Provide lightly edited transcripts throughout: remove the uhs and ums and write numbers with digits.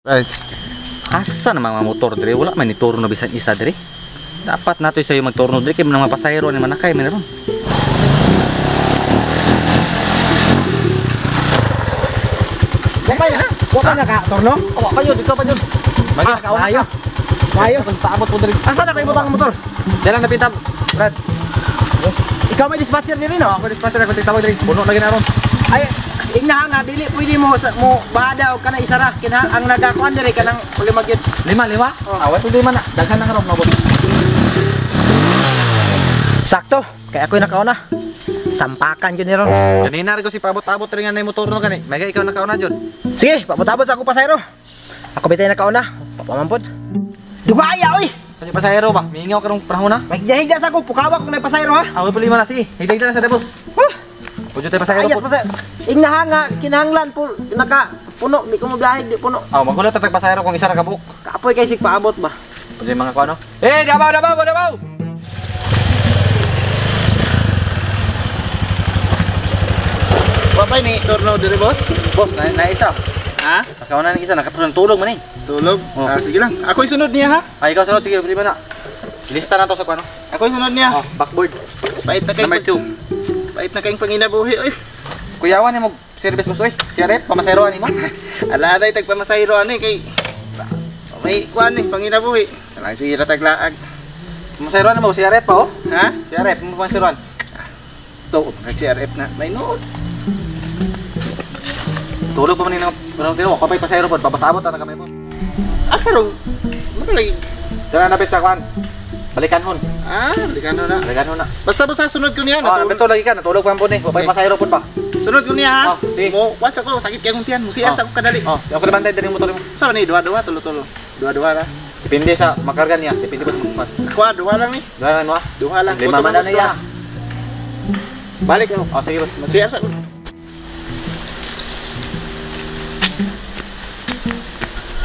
Right. Asa na mga motor dire? Wala man ni turno bisan isa dire. Dapat nato sayo magturno dire kay mga pasahero ni manakay man ron. Wa pa na ka torno? Wa kayo dito pa jud. Bagi Ah, nakauna maayo. ka. Maayo. Pagpaabot ko dire. Asa na kayo butang ang motor? Dala na pitab. Brad. Ikaw may dispatcher diri no? Ako dispatcher ako tawag dire. Puno lagi na ron. Ay, ingna nga dili pwede mo sa, mo bahada og kana isara kinahang ang nagakuan diri kanang lima gyud. Lima, lima? Oh. Ah, wala lima na. Daghan na karon mabot. Sakto, kay ako'y nakauna. Sampakan gyud ni ron. Kanina ra ko si paabot-abot rin nga na yung motor no gani. May ikaw nakauna jud. Sige, pabutabot sa ako pasahero. Ako bitay nakauna. Papamampod. Dugaya oy. Kasi pasahero ba? Mingaw karong panahon na. Maghigda sa ako pukawa kung nay pasahero ha. Ah, wala lima na sige. Higdag na sa debos. Huh? Pudyo tayo pasahero Ayas po. pasahero. Ingna nga kinahanglan po naka puno di ko mobiyahe di puno. Ah, magulat tatag pasahero kung isa ra ka buok. Kaapoy kay sig paabot ba. Pudyo yung mga kuano. Eh, dabaw, dabaw, dabaw. Wa pa ni turno diri boss? Boss, na isa. Ha? Nakauna ni isa, nakatulog tulog man eh. Tulog. Oh. Ah, sige lang. Ako'y sunod niya ha. Ay, ikaw sunod, sige, lima na. Lista na to sa kuano. Ako'y sunod niya. Oh, backboard. Pait na kay Number 2. Pait na kayong panginabuhi oy. Kuyawan ni mo service boss oy. Si Arep, pamasero ani mo. Ala day tagpamasahero ani kay may kuan ni panginabuhi. Salang sige ra taglaag. Pamasero ani mo si Arep pa oh. Ha? Si Arep, mo pamaseroan. To kay CRF na may nood. Tulog pa man ni nang tino, kapay pasahero pod, papasabot na kami po. Asa ro? Makalagi. Dara napit sa kuan. Balikan hon. Ah, balikan na. Balikan hon na. Basta basta sunod ko niya Oh, natulog. napit lagi ka, natulog pa po ni. Kapay Okay. pasahero pod ba. Sunod ko niya ha. Oh, sige. Mo watch ako sakit kay akong tiyan. Mo siya Oh. sa ako kadali. Oh, ako na bantay diri motor mo. Sa ni duha-duha tulo-tulo. Duha-duha ra. Depende sa makarga niya, depende po sa magkuan. Ako ah, duha lang ni. Duha lang mo ah. Duha lang. Lima man na Kuto niya. duha. Balik ako. Oh, sige boss. Masiya sa ako.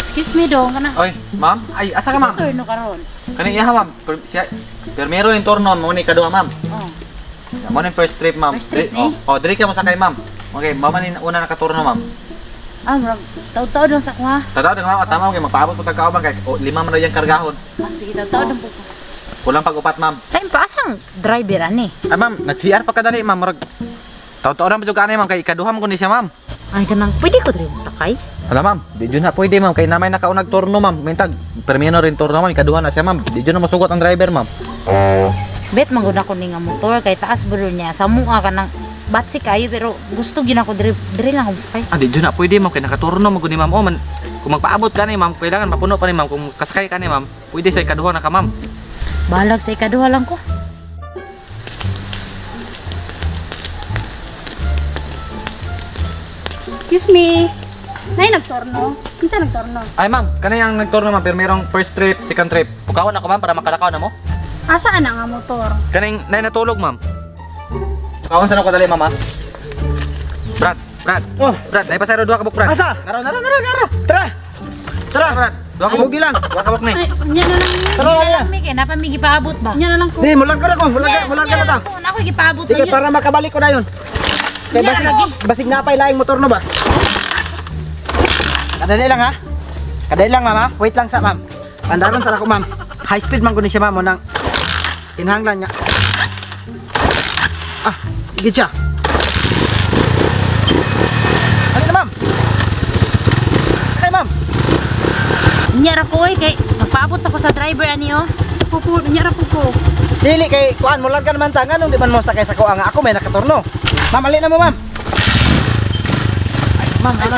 Excuse me dong, kana. Oy, ma'am. Ay, asa ka ma'am? Sa turno karon. Kani iya ma'am. Siya permero yung turno mo ni kaduha ma'am. Oh. Mo ni first trip ma'am. First trip, Diri- oh, oh, diri ka mo sakay ma'am. Okay, mama ni una nakaturno ma'am. Ah, murag taud-taud lang sa kuha. Tataw din ma'am, tama kay magpaabot po tag kauban kay oh, lima man ra yang kargahon. Ah, sige, taud-taud lang po ko. Kulang pag upat ma'am. Time pa asang driver ani. Ay ma'am, nag-CR pa kadali ma'am. Murag taw-taw ra jud kaani ma'am kay ikaduha man kundi siya ma'am. Ay kanang pwede ko diri sakay. Ala ma'am, di jud na pwede ma'am kay namay nakaunag turno ma'am. Mintag permino rin turno ma'am, ikaduha na siya ma'am. Di jud na masugot ang driver ma'am. Bet man gud ako ni nga motor kay taas budol niya. Sa mua kanang batsi kayo pero gusto gyud ako diri diri lang ako sakay. Ah, di jud na pwede ma'am kay nakaturno man gud ni ma'am. Oh, man, kung magpaabot ka ni ma'am, kailangan mapuno pa ni ma'am. Kung kasakay ka ni ma'am, pwede sa ikaduha na ka ma'am. Bahalag sa ikaduha lang ko. Excuse me. Nay nagtorno. Kinsa nagtorno? Ay ma'am, kanayang nagturno ma'am, pero merong first trip, second trip. Pukawan ako ma'am para makalakaw na mo. Asa ana nga motor? Kaning nay natulog ma'am. Pukawan sa ko dali ma'am ah. Brad, Brad. Oh, Brad, nay pasero duha ka buk Brad. Asa? Naro, naro, naro, naro. Tara. Tara. Brad, duha ka buk. Sige lang. Duha ka buk ni. Ay, nya na lang. Tara Nya lang. lang mi kay napa mi gipaabot ba. Nya na lang ko. Di mulag ka na ko, mulag ka na ta. Na ako gipaabot Di kay para makabalik ko na yun. Kay Nya basig, lagi. basig napay laing motor no ba? Kadali lang ha. Kadali lang ma'am ha. Wait lang sa ma'am. Pandaron sa ako ma'am. High speed man ko ni siya ma'am nang kinahanglan niya. Ah, igid siya. Alin na ma'am? Ay ma'am. Nya ra ko oy kay nagpaabot sa ko sa driver ani oh. Pupo, nya ra po ko. Dili kay kuan mulag ka naman ta nganong di man mo sakay sa kuha nga ako may nakaturno. Ma'am, alin na mo ma'am. Ay, ma'am, ano?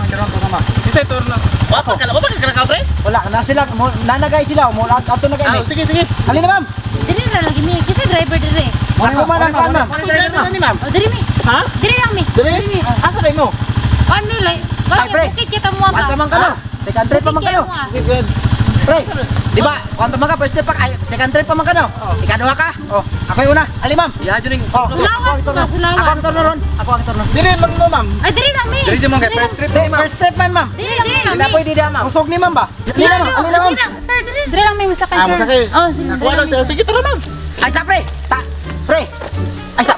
Ano ma'am? Kisay turno. Wa pa ka ka pre? Wala na sila, mo, nanagay sila, mo ato na Ah, kay. sige sige. Alin na ma'am? Diri ra lagi mi kinsa driver diri. Ako man ang kuan ma'am. Ako driver na ni ma'am. Oh, diri mi. Ha? Diri lang mi. Diri? mi. Oh. Asa day mo? Kuan mi lay. Kuan Ay, mi pre. bukid kita mo Kuan ba. pa man kano? Second trip pa man kano? Pre, di ba? Kuan pa man ka first trip pa ay second trip pa man kano? Ikaduha ka? Oh, ako yung una. Ali ma'am. Iya jud ning. Oh, Sulawan, ako ang turno. sulawan. Ako ang turno ron. Ako ang turno. Diri man mo ma'am. Ay diri lang mi. Diri jud ma'am kay first trip Pre, ni ma'am. first trip man ma'am. Diri lang Hindi mi. pwede da ma'am. Kusog ni ma'am ba? Ali na ma'am, ali na ma'am. Sige lang, sir, diri. Diri lang mi masakay, Ah, sir. masakay. Oh, sige. Ako lang siya. Sige tara ma'am. Ay sa pre. Ta. Pre. Ay sa.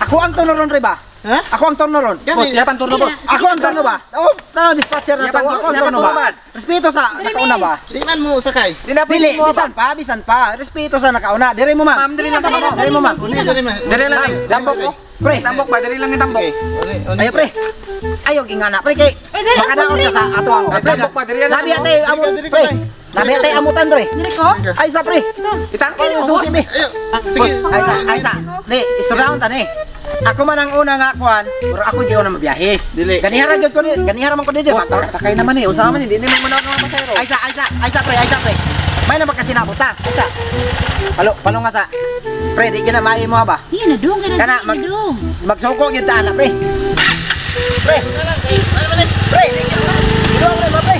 Ako ang turno ron pre ba? Ha? Ako ang turno ron. Gani. Boss, yapan turno, boss. Ako ang turno ba? Oh, tanaw dispatcher na to. Yapan, Ako ang yapan turno ba? turno, boss. Respeto sa nakauna ba? Di man mo sakay. Di na Dili, mo ba? bisan pa. Respeto sa nakauna. Dire mo, ma'am. Ma'am, diri lang ka mo. Dire mo, ma'am. Uni diri man. Diri lang eh. Tambok ko. Pre. Tambok ba? Diri lang ni tambok. Sige. Uni, uni. Ayo, pre. Ayo gingana, pre kay. Makadaon ka sa ato ang. Ay, tambok pa, diri lang. Labi ate amot, Diri ka, pre. diri ka, Labi ate amutan, pre. Diri ko? Ay sa pre. Itangke Ay, mo, boss. susi, be. Ayo. Sige. Ay sa, ay sa. Di, istoryaon ta ni. Ako man ang una nga kuan, pero ako di una mabiyahe. Dili. Ganihara gyud ko ni, ganihara man ko dito. Boss, sakay naman eh. Unsa man hindi ni mo na mga pasahero. Ay sa, ay sa, ay sa pre, ay sa pre. May na magkasinabot ta. Ay sa. Palo, palo nga sa. Pre, di gyud na maayo mo ba? Sige na dong, kana Kana, na dong. Magsuko gyud ta ana, pre. Pre. Pre, di gyud. Dong pre, ma, pre.